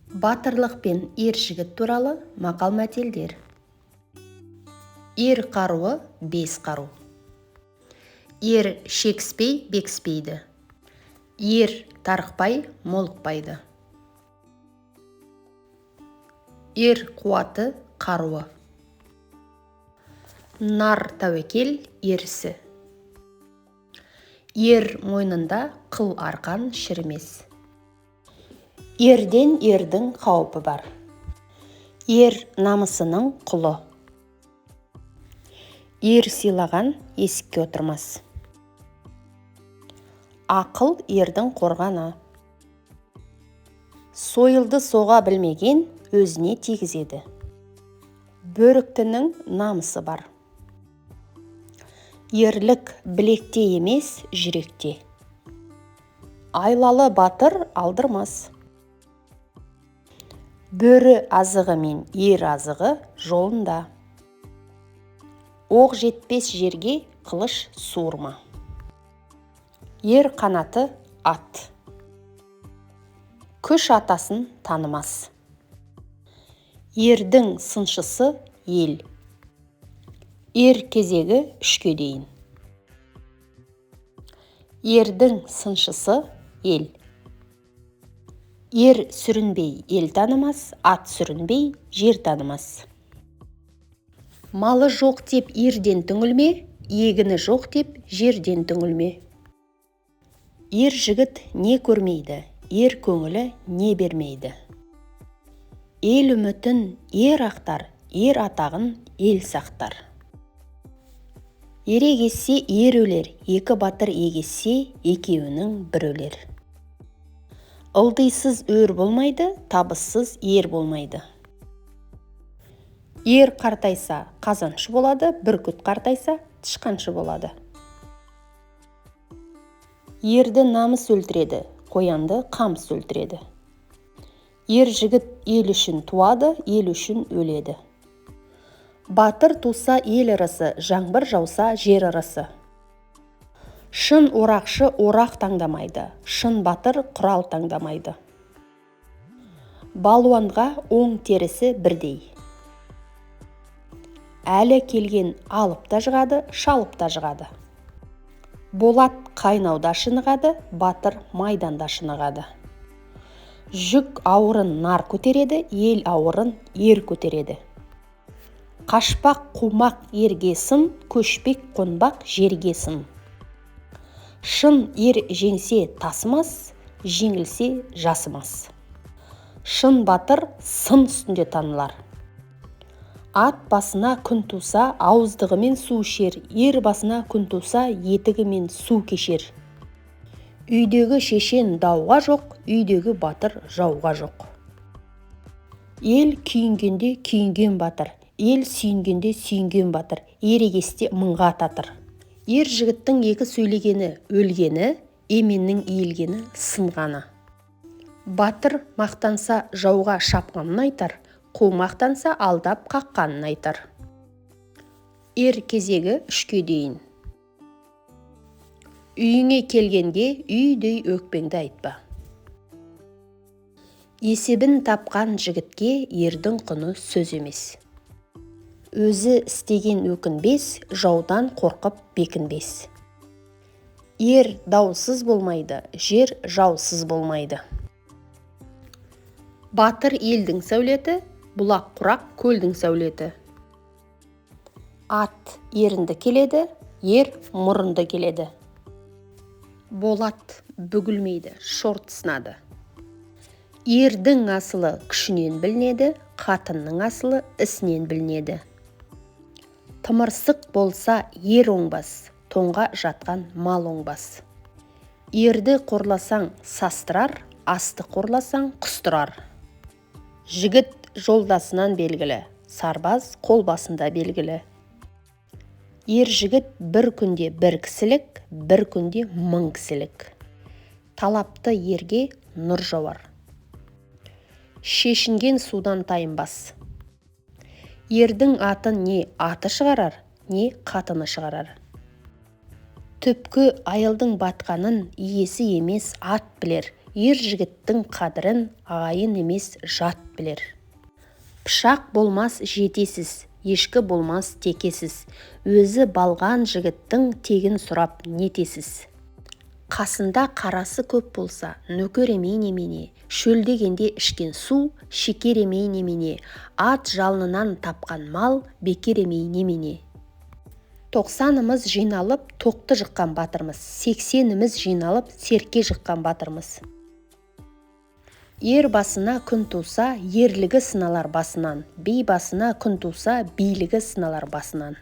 Батырлық пен ер жігіт туралы мақал-мәтелдер. Ер қаруы – бес қару. Ер шекіспей бекіспейді. Ер тарықпай молықпайды. Ер қуаты – қаруы. Нар тәуекел ер ісі. Ер мойнында қыл арқан шірімес. Ерден ердің қаупі бар. Ер намысының құлы. Ер сыйлаған есікке отырмас. Ақыл ердің қорғаны. Сойылды соға білмеген өзіне тигізеді. Бөріктінің намысы бар. Ерлік білекте емес, жүректе. Айлалы батыр алдырмас. Бөрі азығы мен ер азығы жолында. Оқ жетпес жерге қылыш суырма. Ер қанаты ат. Күш атасын танымас. Ердің сыншысы ел. Ер кезегі үшке дейін. Ердің сыншысы ел. Ер сүрінбей ел танымас, ат сүрінбей жер танымас. Малы жоқ деп ерден түңілме, егіні жоқ деп жерден түңілме. Ер жігіт не көрмейді, ер көңілі не бермейді. Ел үмітін ер ақтар, ер атағын ел сақтар. Ерегессе ер өлер, екі батыр егессе, екеуінің бірі өлер. Ылдисыз өр болмайды, табыссыз ер болмайды. Ер қартайса қазаншы болады, бүркіт қартайса тышқаншы болады. Ерді намыс өлтіреді, қоянды қамыс өлтіреді. Ер жігіт ел үшін туады, ел үшін өледі. Батыр туса ел ырысы, жаңбыр жауса жер ырысы. Шын орақшы орақ таңдамайды, шын батыр құрал таңдамайды. Балуанға оң терісі бірдей. Әлі келген алып та жығады, шалып та жығады. Болат қайнауда шынығады, батыр майданда шынығады. Жүк ауырын нар көтереді, ел ауырын ер көтереді. Қашпақ қумақ ерге сын, көшпек қонбақ жерге сын. Шын ер жеңсе тасымас, жеңілсе жасымас. Шын батыр сын үстінде танылар. Ат басына күн туса, ауыздығымен су ішер, ер басына күн туса, етігімен су кешер. Үйдегі шешен дауға жоқ, үйдегі батыр жауға жоқ. Ел күйінгенде күйінген батыр, ел сүйінгенде сүйінген батыр, ерегесте мыңға татыр. Ер жігіттің екі сөйлегені өлгені, еменнің иілгені сынғаны. Батыр мақтанса жауға шапқанын айтар, қу мақтанса алдап қаққанын айтар. Ер кезегі үшке дейін. Үйіңе келгенге үйдей өкпеңді айтпа. Есебін тапқан жігітке ердің құны сөз емес. Өзі істеген өкінбес, жаудан қорқып бекінбес. Ер даусыз болмайды, жер жаусыз болмайды. Батыр елдің сәулеті, бұлақ құрақ көлдің сәулеті. Ат ерінді келеді, ер мұрынды келеді. Болат бүгілмейді, шорт сынады. Ердің асылы күшінен білінеді, қатынның асылы ісінен білінеді. Тымырсық болса ер оңбас, тоңға жатқан мал оңбас. Ерді қорласаң састырар, асты қорласаң құстырар. Жігіт жолдасынан белгілі, сарбаз қол басында белгілі. Ер жігіт бір күнде бір кісілік, бір күнде мың кісілік. Талапты ерге нұр жауар. Шешінген судан тайынбас. Ердің атын не аты шығарар, не қатыны шығарар. Түпкі айылдың батқанын иесі емес ат білер, Ер жігіттің қадірін ағайын емес, жат білер. Пышақ болмас жетесіз, ешкі болмас текесіз. Өзі балған жігіттің тегін сұрап нетесіз? Қасында қарасы көп болса, нөкер емей немене? Шөлдегенде ішкен су шекер емей немене? Ат жалынан тапқан мал бекер емей немене? 90-ымыз жиналып, тоқты жыққан батырмыз. 80-іміз жиналып, серке жыққан батырмыз. Ер басына күн туса, ерлігі сыналар басынан. Би басына күн туса, билігі сыналар басынан.